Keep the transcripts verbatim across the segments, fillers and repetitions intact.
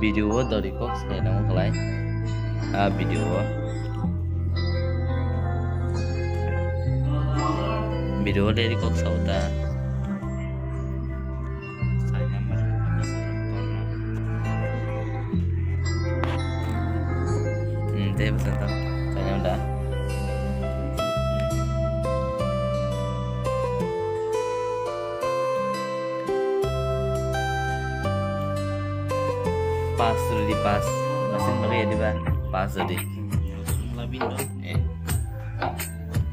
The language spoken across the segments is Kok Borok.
Video o dori kok sai nang khlai. A video o. Video o dori kok sao ta. Sai nang ba. Hmm, tei bwswk tong. Sai nang da. Pass rwdi, pass. Masing bagwi ya diba? Pass rwdi. Eh.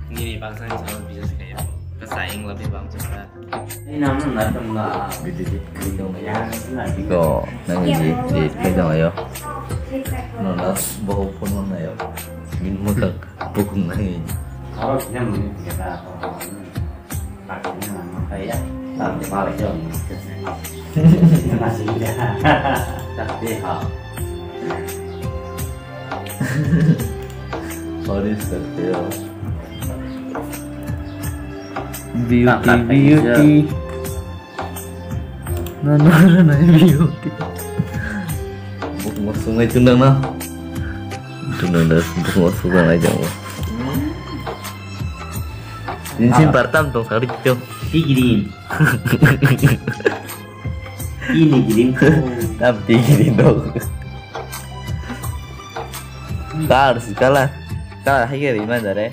Nini bangsa ni sama bisa sekaya. Kasa ing lebih bangsa. Ini nama nggak tengah. Gede di. Ko, nang di, di, di dong ayo. Nonas, bau pun mana yo. Min mutak, bukan nang. Kalau sini mungkin kita apa? Sorry, sorry. Beauty, beauty. No, no, no, no, beauty. Buk masuk itu nana. Itu nana, buk masuk nana aja. Ini sih pertama dong, sorry, cok. Pikirin. Ini gini. Tam tinggi dong. Kar sih kalah. Kalah hai kiri mana deh?